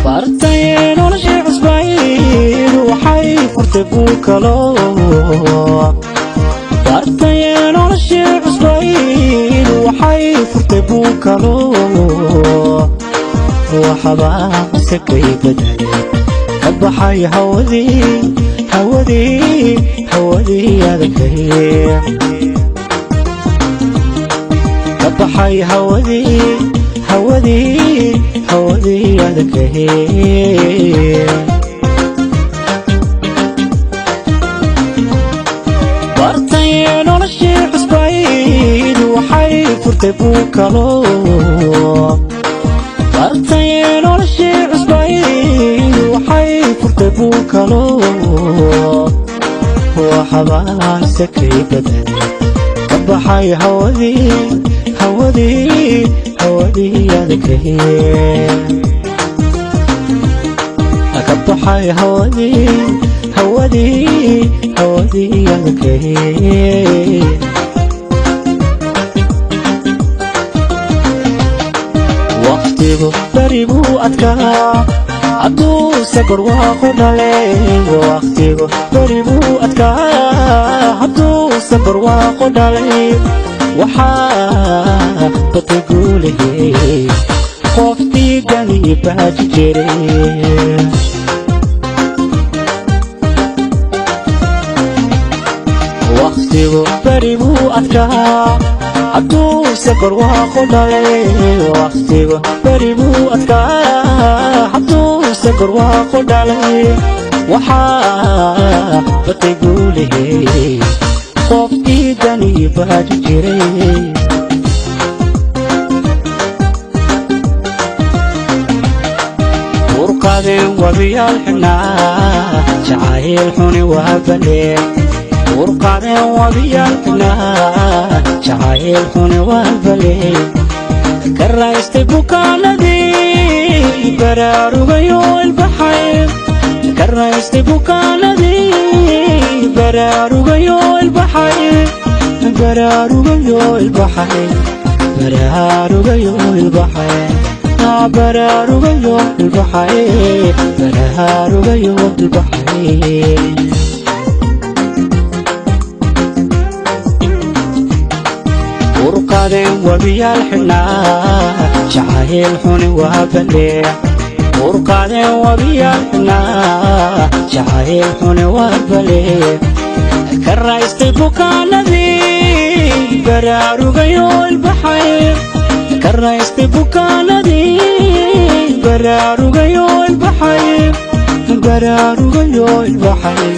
Bartaye noloshii cusbayd waxay furtay buu kalo. Bartaye noloshii cusbayd waxay furtay buu kalo. Waxbaa sakay bedelay, ka baxay hawadii, hawadii, hawadii adagay. Ka baxay hawadii, hawadii, hawadii adagay. Bartaye noloshii cusbayd waxay furtay buu kalo. Bartaye noloshii cusbayd waxay furtay buu kalo. Waxbaa sakay bedelay, ka baxay hawadii, hawadii, hawadii adagay. Ka baxay hawadii, hawadii, hawadii adagay. Waqtigu beri buu adkaa hadduuse barwaaqo dhalay. Waqtigu beri buu adkaa hadduuse barwaaqo dhalay. Waxaa batay guulahey qof diidani baaji jiray. Waqtigu beri buu adkaa hadduuse barwaaqo dhalay. Waqtigu beri buu adkaa hadduuse barwaaqo dhalay. Waxaa batay guulahey qof diidani baaji jiray. Urqadeen wabiyaal xidhnaa, jacayl xuni waa balee. Urqadeen wabiyaal xidhnaa, jacayl xuni waa balee. Ka raystay bukaanadii, baraarugayo ilbaxay. Ka raystay bukaanadii, baraarugayo ilbaxay. Baraarugayo ilbaxay, baraarugayo ilbaxay, baraarugayo ilbaxay, baraarugayo ilbaxay. Urqadeen wabiyaal xidhnaa, jacayl xuni waa balee. Urqadeen wabiyaal xidhnaa, jacayl xuni waa balee. Ka raystay bukaanadii, baraarugayo ilbaxay. Ka raystay bukaanadii, baraarugayo ilbaxay. Baraarugayo ilbaxay,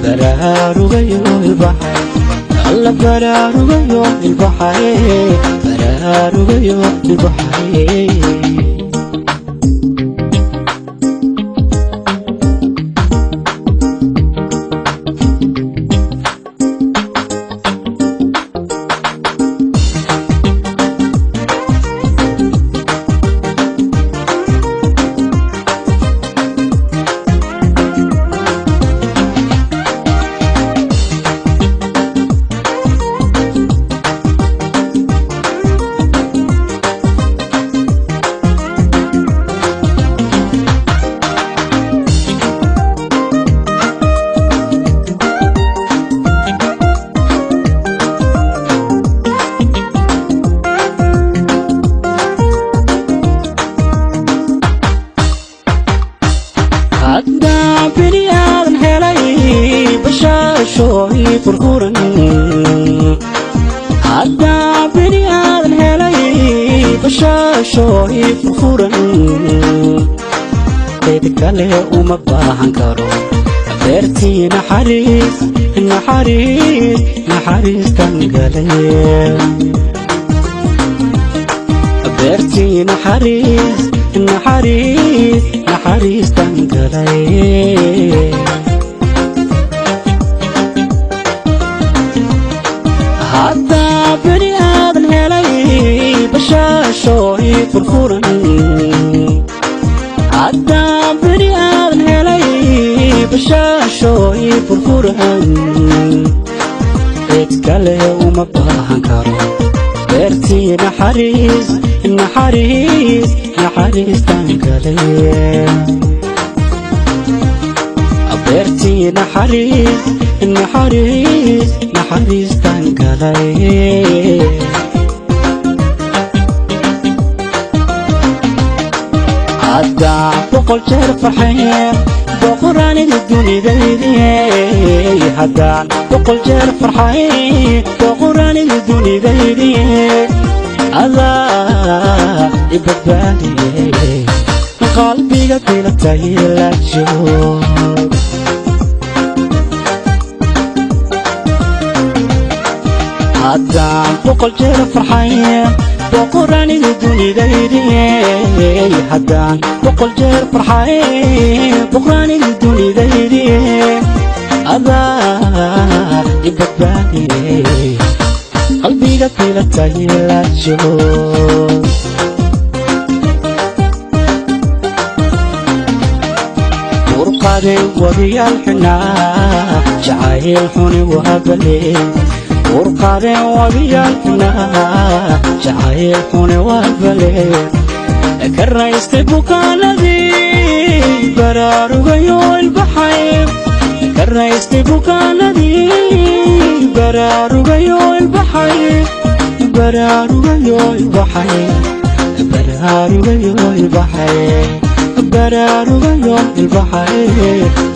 baraarugayo ilbaxay, alla baraarugayo ilbaxay, baraarugayo ilbaxay. Haddaan bini aadan helay bashaashooy furfuran. Haddaan bini aadan helay bashaashooy furfuran, cid kale uma baahan karo. Beertii naxariis, naxariis, naxariistan galay. Beertii naxariis, naxariis, naxariistan galay. Haddaa bini aadan helay bashaashooy furfuran. Haddaa bini aadan helay bashaashooy furfuran, cid kale uma baahan karo. Beertii naxariis, Naxariis, naxariistan galay. Beertii naxariis, naxariis, naxariistan galay. Haddaan 100 jeer farxay, boqoraanida dunidaydi. Haddaan 100 jeer farxay, boqoraanida dunidaydi, adaa i badbaadiye, qalbiga bilatay la joog. Haddaan 100 jeer farxay, boqoraanida dunidaydi. Haddaan 100 jeer farxay, boqoraanida dunidaydi, adaa i badbaadiye, qalbiga bilatay la joog. Urqade wabiyaal xidhnaa, jacayl xuni waa bale. Urqade wabiyaal xidhnaa, jacayl xuni waa bale. Ka raystay bukaanadii, baraarugayo ilbaxay. Ka raystay bukaanadii, baraarugayo ilbaxay, baraarugayo ilbaxay, baraarugayo ilbaxay, baraarugayo ilbaxay,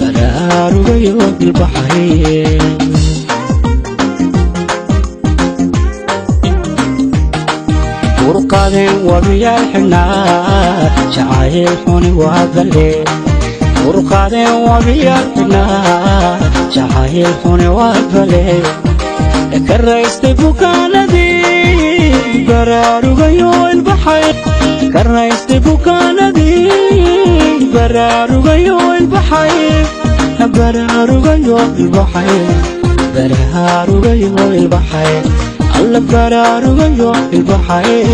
baraarugayo ilbaxay. Urqadeen wabiyaal xidhnaa, jacayl xuni waa bale. Urqadeen wabiyaal xidhnaa, jacayl xuni waa bale. Ka raystay bukaanadii, baraarugayo ilbaxay. Ka raystay bukaanadii, baraarugayo ilbaxay, baraarugayo ilbaxay, baraarugayo ilbaxay, alla baraarugayo ilbaxay.